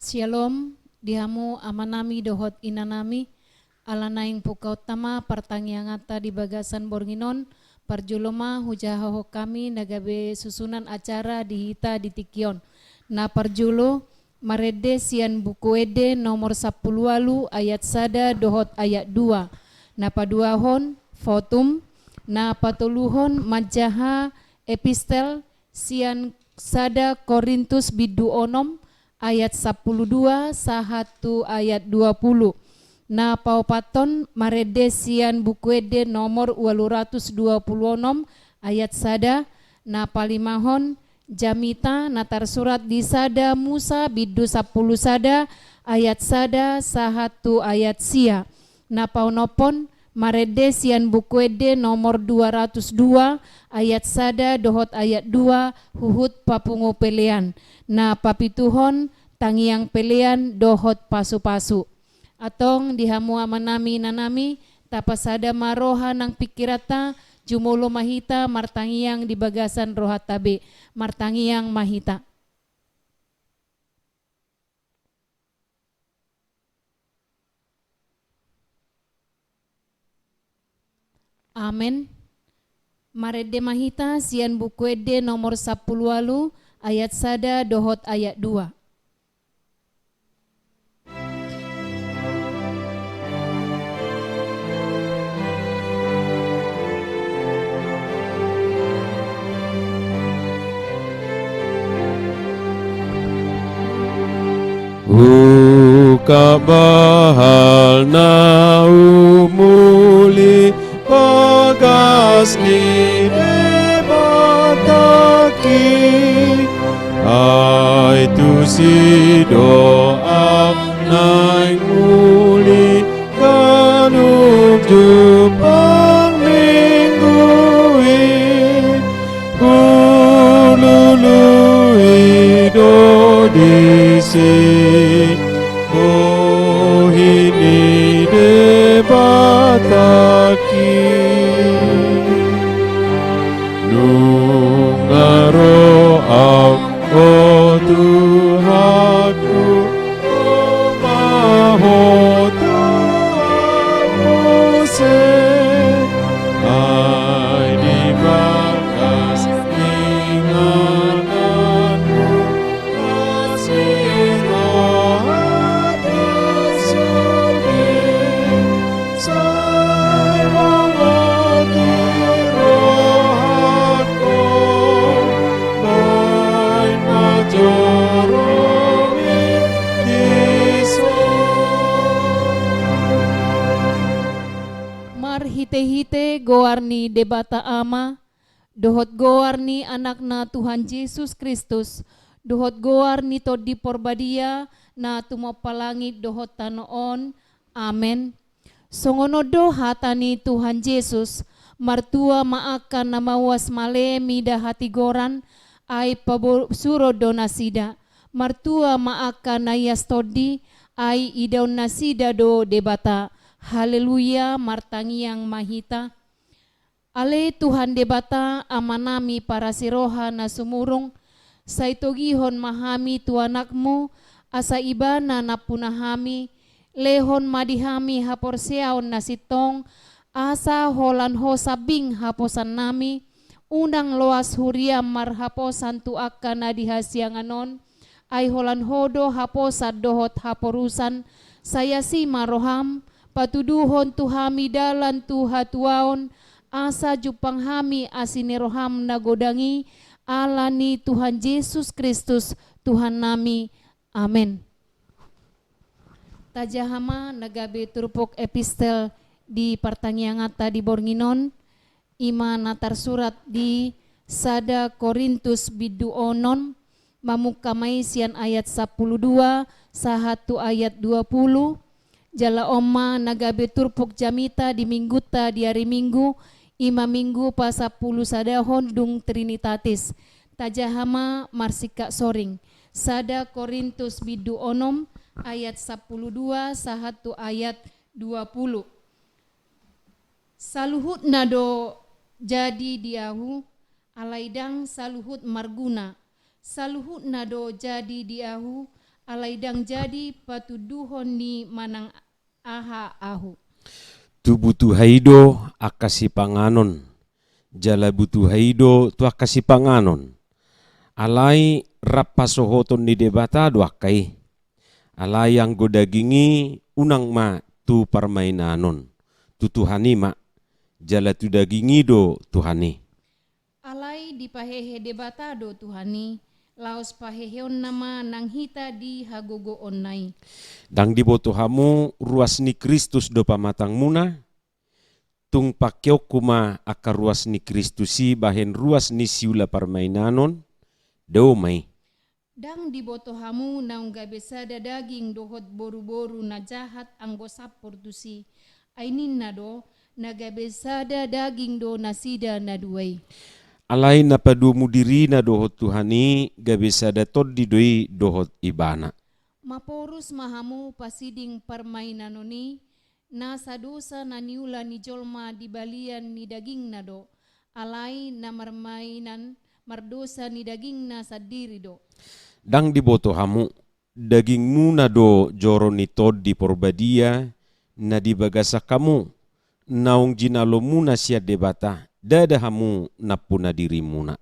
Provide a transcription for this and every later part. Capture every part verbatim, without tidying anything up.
Syalom, di hamu amanami dohot inanami, ala naeng pungkaonta ma partangianganta di bagasan borngin on, parjolo ma hujahahon hami na gabe susunan acara di hita di tingki on. Na parjolo, marende sian Buku Ende nomor sampulu ualu ayat sada dohot ayat dua. Na paduahon, votum. Na patoluhon, manjaha epistel sian sada Korintus bindu onom ayat sampulu dua sahat tu ayat dua pulu. Na paopathon, marende sian Buku Ende nomor ualu ratus dua pulu onom ayat sada. Na palimahon, jamita na tarsurat di sada Musa bindu sampulu sada ayat sada sahat tu ayat sia. Na paonomhon, marende sian Buku Ende nomor dua ratus dua ayat sada dohot ayat dua huhut papungu pelean. Na papituhon, tangiang pelean dohot pasupasu. Antong di hamu amanami inanami, tapasada ma roha nang pingkiranta, jumolo ma hita martangiang di bagasan rohanta be. Martangiang ma hita. Amen. Marende ma hita sian Buku Ende nomor sampulu ualu ayat sada dohot ayat dua. Ungkap bahal na umuli bagas ni Debata i, ai tusi do ahu naeng uli ganup jumpang Minggu i. Hulului do disi bohi ni Debata i. Nunga ro ahu, o Tuhanku, ro ma Ho tu ahu muse, ai di bagas ni ingananmu, asi roha do sude. Sai mangati rohangku, baen ma joro ni dison. Marhitehite goar ni Debata Ama, dohot goar ni Anakna Tuhan Jesus Kristus, dohot goar ni Tondi Porbadia na tumompa langit dohot tano on. Amen. Songon on do hata ni Tuhan Jesus: Martua ma angka na mauas male mida hatigoran, ai paboa suro do nasida. Martua ma angka na ias tondi, ai idaon nasida do Debata. Haleluya, martangiang ma hita. Ale Tuhan Debata, Amanami parasi roha na sumurung, sai togihon ma hami tu Anakmu, asa Ibana nampuna hami. Lehon ma di hami haporseaon na sintong, asa holan Ho sambing haposannami. Unang loas huriam marhaposan tu angka na di hasiangan on, ai holan Ho do haposan dohot haporusan. Sai asi ma roham, patuduhon tu hami dalan tu hatuaon, asa jumpang hami asi ni roham na godang i, ala ni Tuhan Jesus Kristus, Tuhannami. Amen. Tajaha ma na gabe turpuk epistel di partangianganta di borngin on, i ma na tarsurat di sada Korintus bindu onom, mamungka ma i sian ayat sampulu dua sahat tu ayat dua pulu. Jala on ma na gabe turpuk jamita di minggunta di ari Minggu, i ma Minggu pasampulu sadahon dung Trinitatis. Tajaha ma marsingkat soring. Sada Korintus bindu onom ayat sampulu dua sahat tu ayat dua pulu. Saluhutna do jadi di ahu, alai ndang saluhut marguna. Saluhutna do jadi di ahu, Alai ndang jadi patunduhon ni manang aha ahu. Tu butuha i do angka sipanganon, jala butuha i do tu angka sipanganon. Alai rap hasohoton ni Debata do angka i. Alai anggo daging i unang ma tu parmainanon, tu Tuhan i ma, jala tu daging i do Tuhan i. Alai dipahehe Debata do Tuhan i, laos paheheonna ma nang hita di hagogoonna i. Ndang diboto hamu ruas ni Kristus do pamatangmuna? Tung pangkeonku ma angka ruas ni Kristus i bahen ruas ni siula parmainanon? Dao ma i. Ndang diboto hamu naung gabe sada daging dohot boruboru na jahat anggo sampur tusi? Ai ninna do, na gabe sada daging do nasida na dua i. Alai na padomu dirina dohot Tuhan i, gabe sada tondi do i dohot Ibana. Maporus ma hamu pasiding parmainanon i, na sadosa na niula ni jolma di balian ni dagingna do, alai na marmainan mardosa ni dagingna sandiri do. Ndang diboto hamu, dagingmuna do joro ni Tondi Porbadia na di bagasan hamu, naung jinalomuna sian Debata, ndada hamu nampuna dirimuna.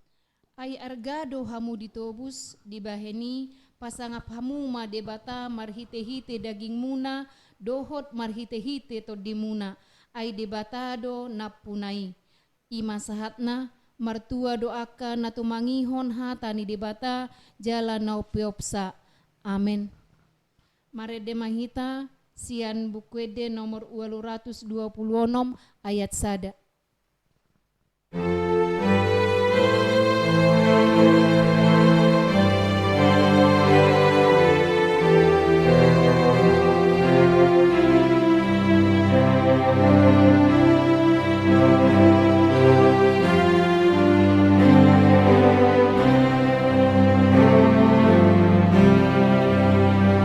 Ai arga do hamu ditobus, dibahen i, pasangap hamu ma Debata marhitehite dagingmuna dohot marhitehite tondimuna, ai Debata do nampuna i. I ma sahatna, martua do angka na tumangihon hata ni Debata jala na umpeopsa. Amen. Marende ma hita sian Buku Ende nomor ualu ratus dua pulu onom, ayat sada.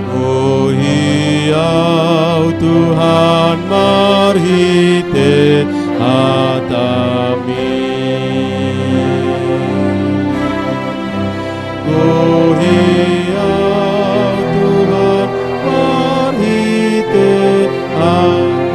Bohi au Tuhan marhite hataMi. Bohi au Tuhan marhite hataMi.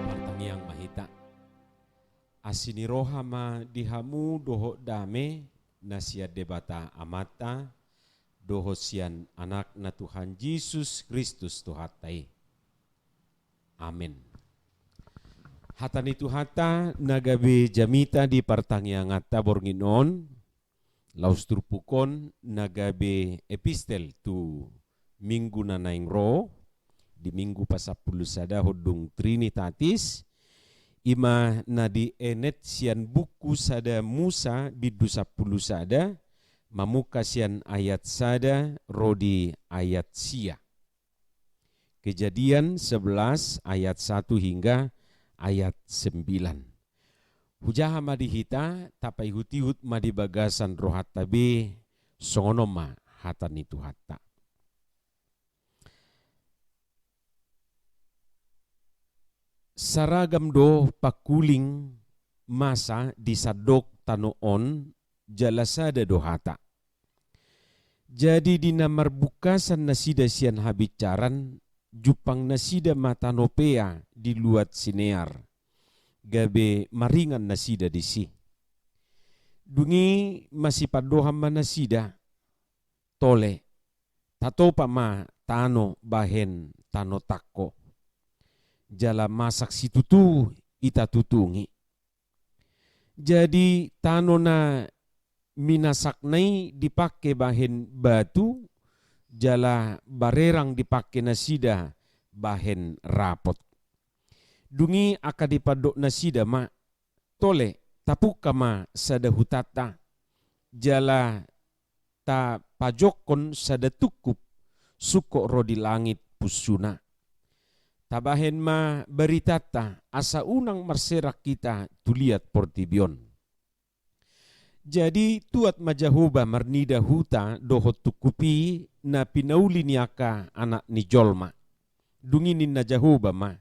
Martangiang ma hita. Asi ni roha ma di hamu dohot dame na sian Debata Amanta dohot sian Anakna Tuhan Jesus Kristus Tuhanta i. Amen. Hata ni Tuhanta na gabe jamita di partangianganta borngin on, laos turpuk on na gabe epistel tu minggu na naeng ro, di minggu pasampulu sada hondung Trinitatis, i ma na dienet sian buku sada Musa bindu sampulu sada, mamungka sian ayat sada ro di ayat sia. Kejadian sebelas ayat satu hingga ayat sembilan. Hujaha ma di hita, tapaihutihut ma di bagasan rohanta be, songon on ma hata ni Tuhanta. Saragam do pangkuling masa di sandok tano on, jala sada do hata. Jadi di na marbungkasan nasida sian habinsaran, jumpang nasida ma tano Pea di luat Sinear, gabe maringan nasida disi. Dung i masipandohan ma nasida, tole, tatopa ma tano bahen tano tangko. Jala masak situtu i tatutungi. Jadi tano na minasakna i dipangke bahen batu, jala barerang dipangke nasida bahen rapot. Dung i angka dipandok nasida ma, tole, tapungka ma sada hutanta, jala tapajonghon sada tungkup sungkot ro di langit, punsuna. Tabahen ma baritanta, asa unang marserak hita tu liat portibi on. Jadi tuat ma Jahowa marnida huta dohot tungkup i na pinauli ni angka anak ni jolma. Dung i ninna Jahowa ma: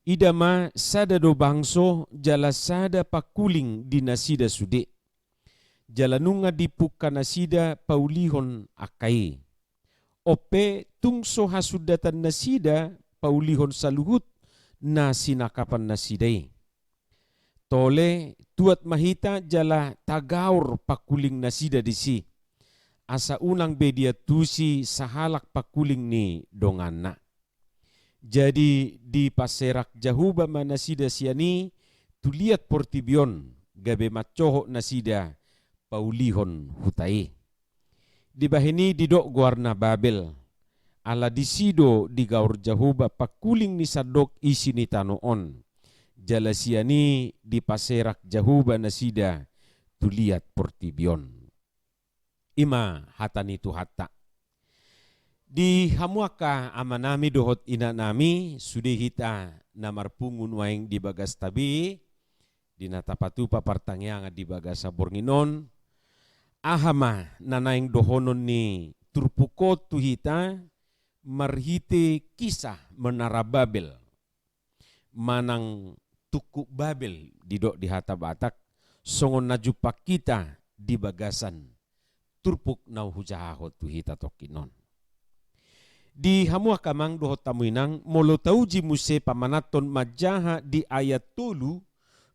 Ida ma, sada do bangso jala sada pangkuling di nasida sude. Jala nunga dipungka nasida paulihon angka i. On pe tung so hasundatan nasida paulihon saluhut na sinangkapan nasida i. Tole, tuat ma hita jala tagaor pangkuling nasida disi, asa unang be diantusi sahalak pangkuling ni donganna. Jadi dipaserak Jahowa ma nasida sian i tu liat portibi on, gabe mancohot nasida paulihon huta i. Dibahen i didok goarna Babel, ala disi do digaor Jahowa pangkuling ni sandok isi ni tano on. Jala sian i dipaserak Jahowa nasida tu liat portibi on. I ma hata ni Tuhanta. Di hamu angka amanami dohot inanami, sude hita na marpungu nuaeng di bagasta be, di na tapatupa partangiangan di bagasan borngin on, aha ma na naeng dohonon ni turpuk on tu hita marhite kisah Menara Babel manang Tungkup Babel didok di hata Batak, songon na jumpang hita di bagasan turpuk na hujahahon tu hita tongkin on. Di hamu angka amang dohot hamu inang, molo tauji muse pamananhon manjaha di ayat tolu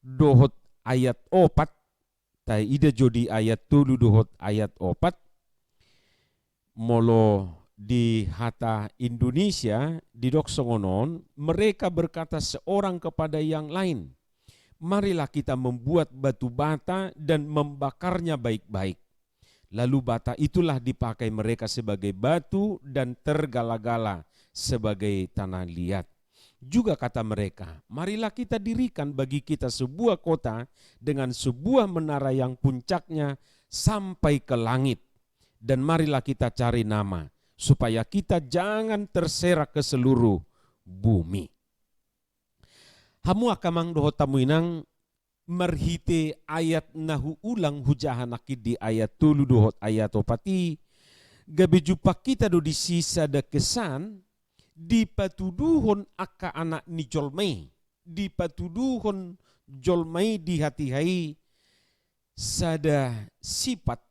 dohot ayat opat, taida jo di ayat tolu dohot ayat opat, molo di hata Indonesia didok songon on, mereka berkata seorang kepada yang lain, "Marilah kita membuat batu bata dan membakarnya baik-baik." Lalu bata itulah dipakai mereka sebagai batu dan tergala-gala sebagai tanah liat. Juga kata mereka, "Marilah kita dirikan bagi kita sebuah kota dengan sebuah menara yang puncaknya sampai ke langit. Dan marilah kita cari nama, supaya kita jangan terserak ke seluruh bumi." Hamu angka amang dohot hamu inang, marhite ayat na huulang hujaha nangkin di ayat tolu dohot ayat opat i, gabe jumpang hita do disi sada kesan, dipatuduhon angka anak ni jolma i, dipatuduhon jolma i di hatiha i sada sipat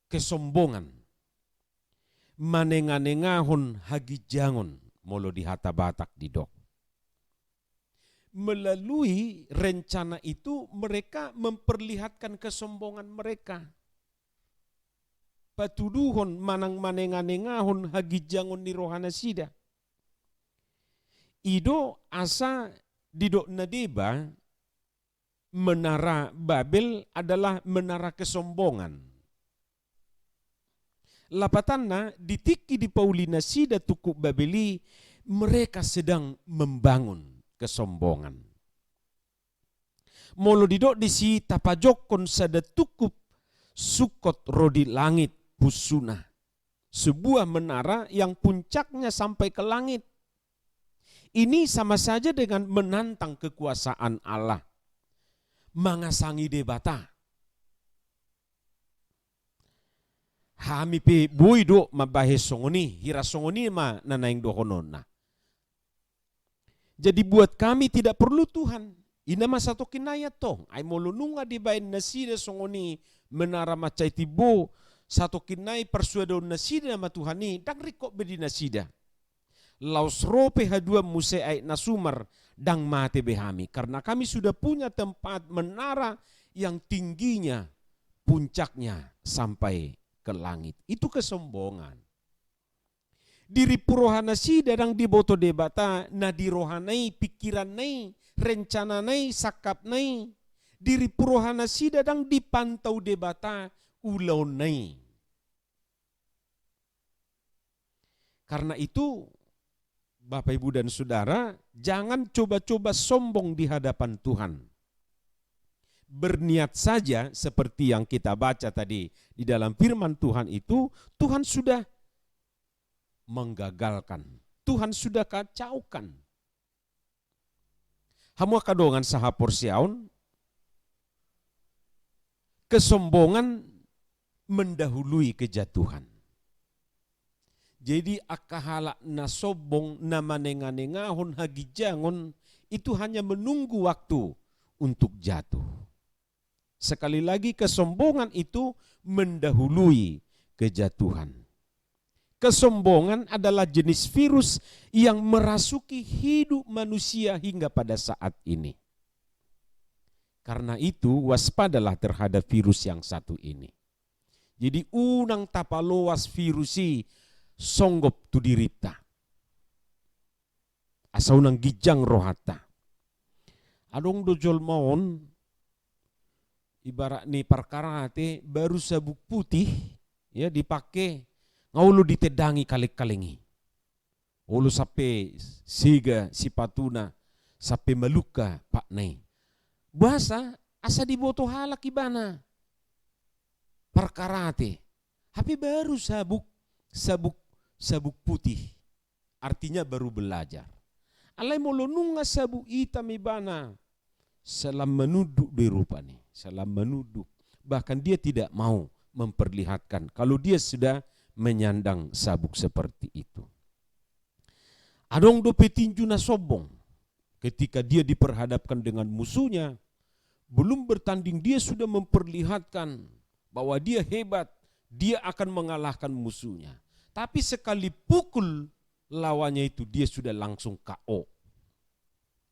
kesombongan, manenganengahon haginjangon, molo di hata Batak didok. Melalui rencana itu mereka memperlihatkan kesombongan mereka. Patuduhon manang manenganengahon haginjangon ni rohanasida. I do asa didok na deba, Menara Babel adalah menara kesombongan. Lapatanna, di tingki dipauli nasida tungkup Babel i, mereka sedang membangun kesombongan. Molo didok disi, tapajonghon sada tungkup sungkot ro di langit punsuna. Sebuah menara yang puncaknya sampai ke langit. Ini sama saja dengan menantang kekuasaan Allah. Mangasangi Debata. Hami pe boi do mambahen songon i, hira songon i ma na naeng dohononna. Jadi buat kami tidak perlu Tuhan. I nama satongkin nai antong. Ai molo nunga dibahen nasida songon i menara mansai timbo, satongkin nai parsuadaon nasida nama Tuhan i, ndang ringkot be di nasida. Laos ro pe haduan muse aek na sumar, ndang mate be hami. Karena kami sudah punya tempat menara yang tingginya, puncaknya sampai ke langit. Itu kesombongan. Dirimpu rohanasida ndang diboto Debata, na di rohana i, pingkiranna i, rencanana i, sangkapna i. Dirimpu rohanasida ndang dipantau Debata ulaonna i. Karena itu, Bapak, Ibu, dan Saudara, jangan coba-coba sombong di hadapan Tuhan. Berniat saja seperti yang kita baca tadi di dalam firman Tuhan itu, Tuhan sudah menggagalkan. Tuhan sudah kacaukan. Hamu angka dongan sahaporseaon, kesombongan mendahului kejatuhan. Jadi, angka halak na sombong, na manenganengahon haginjangon, itu hanya menunggu waktu untuk jatuh. Sekali lagi, kesombongan itu mendahului kejatuhan. Kesombongan adalah jenis virus yang merasuki hidup manusia hingga pada saat ini. Karena itu, waspadalah terhadap virus yang satu ini. Jadi, unang tapaloas virus i songgop tu dirinta. Asa unang ginjang rohanta. Adong do jolma on, ibarat ni parkarate, baru sabuk putih, ya, dipake, nga olo ditendangi kalengkaleng i. Olo sampe sega sipatuna, sampe malungka patna i. Boasa? Asa diboto halak ibana parkarate. Hape baru sabuk, sabuk, sabuk putih. Artinya baru belajar. Alai molo nunga sabuk itam ibana, salam manunduk do i rupani, salam manunduk. Bahkan dia tidak mau memperlihatkan kalau dia sudah menyandang sabuk seperti itu. Adong dope tinju na sombong. Ketika dia diperhadapkan dengan musuhnya, belum bertanding, dia sudah memperlihatkan bahwa dia hebat, dia akan mengalahkan musuhnya. Tapi sekali pukul lawannya itu, dia sudah langsung K O.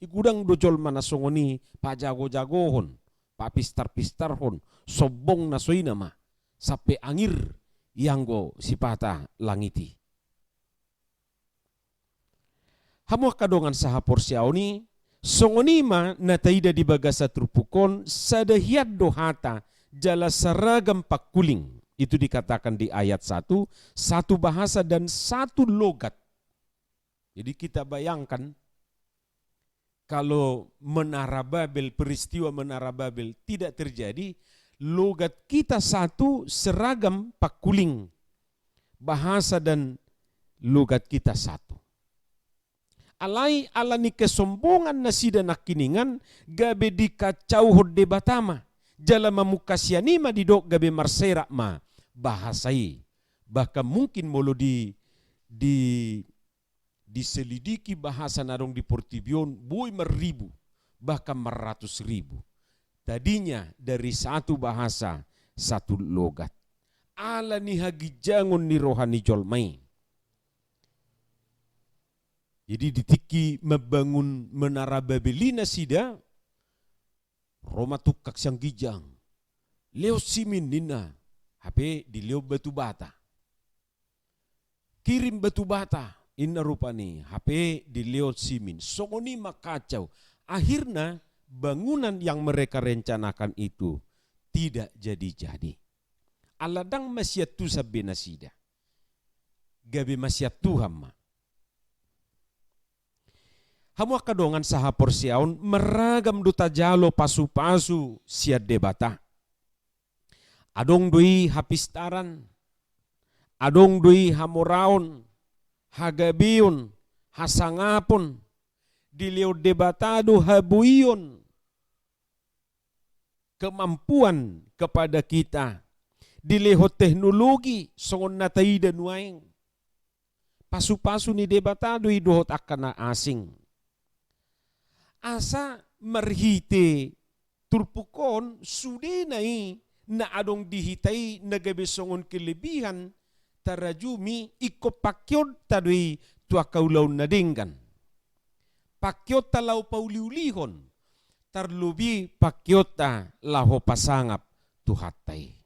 I godang do jolma na songon i, pajagojagohon, papistarpistarhon, sombong na so i nama, sampe angir ianggo sipata langit i. Hamu angka dongan sahaporseaon i, songon i ma na taida di bagasan turpuk on, sada hian do hata jala saragam pangkuling. Itu dikatakan di ayat satu, satu bahasa dan satu logat. Jadi kita bayangkan, kalau Menara Babel, peristiwa Menara Babel tidak terjadi, logat kita satu, seragam pangkuling, bahasa dan logat kita satu. Alai ala ni kesombongan nasida nangkiningan, gabe dikacauhon Debata ma, jala mamungka sian i ma didok gabe marserak ma bahasa i. Bahkan mungkin molo di, di diselidiki bahasa na adong di portibi on, boi marribu, bahkan marratus ribu. Tadinya dari satu bahasa, satu logat. Ala ni haginjangon ni roha ni jolma i. Jadi di tingki mambangun Menara Babel i nasida, ro ma tungkang sian ginjang. Lehon simin ninna, hape dilehon batu bata. Kirim batu bata, inna rupani, hape dilehon simin. Songon i ma kacau. Akhirna bangunan yang mereka rencanakan itu tidak jadi-jadi. Ala ndang masiantusan be nasida. Gabe masiantusan ma. Hamu angka dongan sahaporseaon, marragam do tajalo pasupasu sian Debata. Adong do i hapistaran, adong do i hamoraon, hagabeon, hasangapon, dilehon Debata do haboion, kemampuan kepada kita, dilehon teknologi songon na taida nuaeng. Pasupasu ni Debata do i dohot angka na asing. Asa marhite turpuk on sudena i na adong di hita i na gabe songon kelebihan tarajumi ingkon pangkeonta do i tu angka ulaon na denggan. Pangkeonta laho pauliulihon, tarlobi pangkeonta laho pasangap Tuhanta i.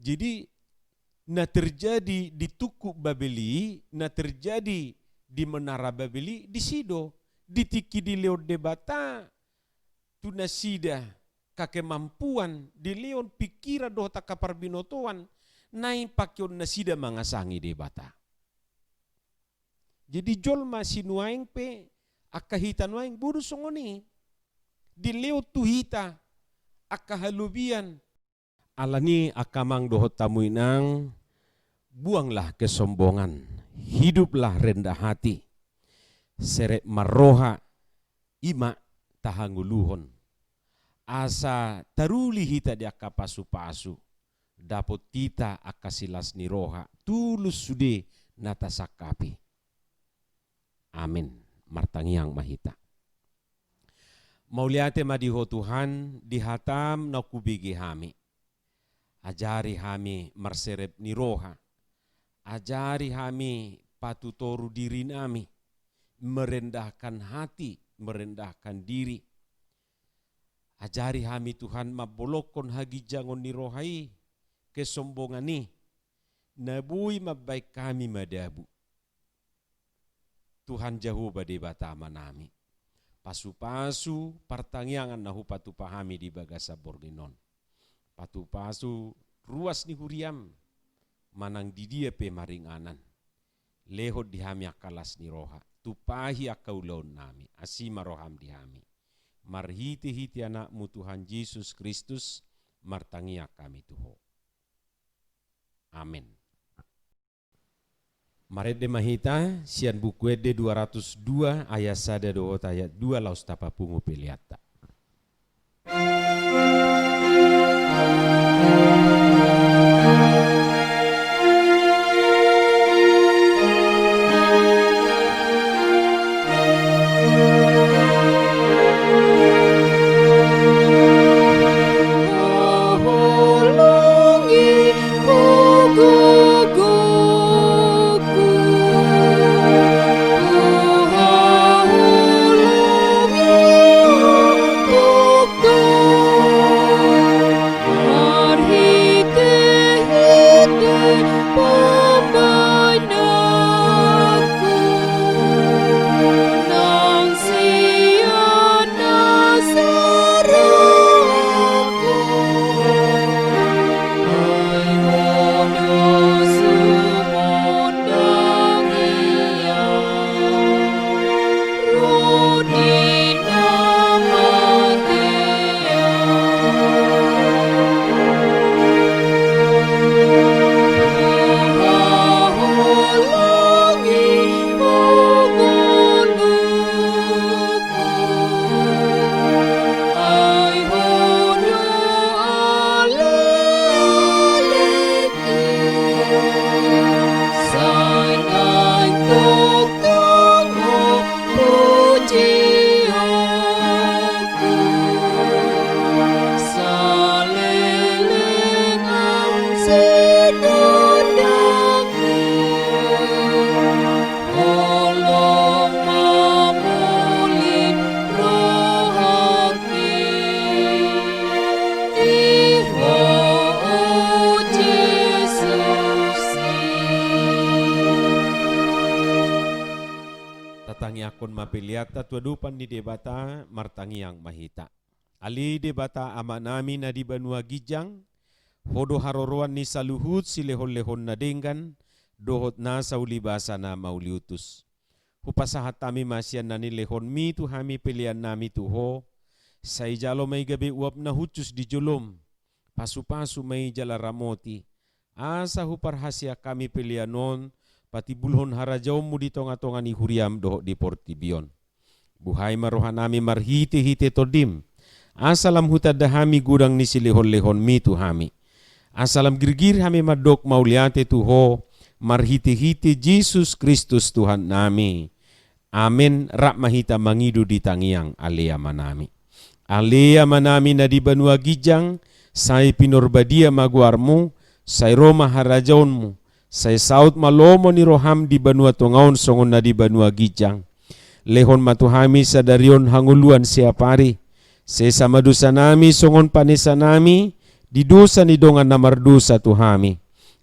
Jadi, na terjadi di tungku Babel i, na terjadi di Menara Babel i, disi do, di tingki dilehon Debata tu nasida angka kemampuan, dilehon pingkiran dohot angka parbinotoan, naeng pangkeon nasida mangasangi Debata. Jadi jolma sinuaeng pe, angka hita nuaeng boi do songon i. Dilehon tu hita angka halobian. Alani angka amang dohot hamu inang, Buanglah kesombongan, hiduplah rendah hati. Serep marroha, i ma tahangoluhon. Asa taruli hita di angka pasu-pasu, dapot hita angka silas ni roha, tulus sude na tasangkapi. Amin. Martangiang ma hita. Mauliate ma di Ho Tuhan, di hataM na hubege hami. Ajari hami marserep ni roha. Ajari hami patutoru dirinami, merendahkan hati, merendahkan diri. Ajari hami Tuhan mambolongkon haginjangon ni roha i, kesombongan i, na boi mambahen hami madabu. Tuhan Jahowa Debata Amanami, pasu-pasu partangiangan na hupatupa hami di bagasan borngin on. Pasu-pasu ruas ni huriaM, manang di dia pe maringanan. Lehon di hami angka las ni roha, tumpahi angka ulaonnami, asi ma rohaM di hami. Marhite-hite AnakMu Tuhan Jesus Kristus, martangiang hami tu Ho. Amin. Marende ma hita sian Buku Ende dua ratus dua ayat sada dohot ayat dua, laos tapapungu peleanta. Tatangiangkon ma peleanta tu adopan ni Debata, martangiang ma hita. Ale Debata Amanami na di banua ginjang, Ho do haroroan ni saluhut silehon-lehon na denggan, dohot nasa ulibasa na mauliutus. Hupasahat hami ma sian na nilehonMi tu hami peleannami tu Ho, sai jalo ma i gabe uap na hushus di joloM, pasu-pasu ma i jala ramoti, asa huparhaseang hami pelean on patimbulhon harajaonMu di tonga-tonga ni huriaM dohot di portibi on. Buhai ma rohanami marhite-hite TondiM, asa lam hutanda hami godang ni silehon-lehonMi tu hami. Asa lam girgir hami mandok mauliate tu Ho, marhite-hite Jesus Kristus Tuhannami. Amen. Rap ma hita mangido di tangiang, Ale Amanami. Ale Amanami na di banua ginjang, sai pinarbadia ma goarMu, sai ro ma harajaonMu, sai saut ma lomo ni rohaM di banua tonga on songon na di banua ginjang. Lehon ma tu hami sadari on hangoluan siapari, sesa ma dosanami songon panesanami di dosa ni dongan na mardosa tu hami.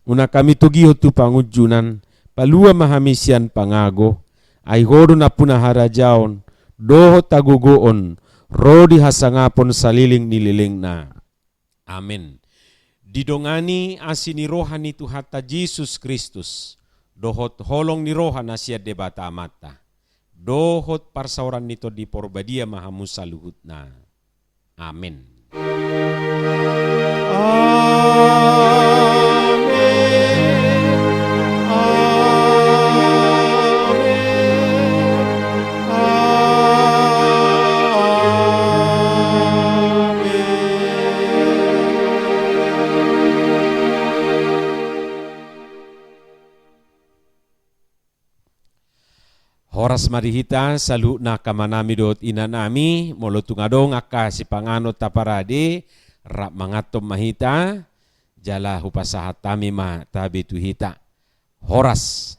Unang hami togihon tu pangunjunan, palua ma hami sian pangago, ai Ho do nampuna harajaon, dohot hagogoon, ro di hasangapon saleleng ni lelengna. Amen. Didongani asi ni roha ni Tuhanta Jesus Kristus, dohot holong ni roha na sian Debata Amanta, dohot parsaoran ni Tondi Porbadia ma hamu saluhutna. Amen. Amen. Horas ma di hita saluhutna angka amanami dohot inanami, molo tung adong angka sipanganon taparade, rap manganhon ma hita, jala hupasahat hami ma tabe tu hita. Horas.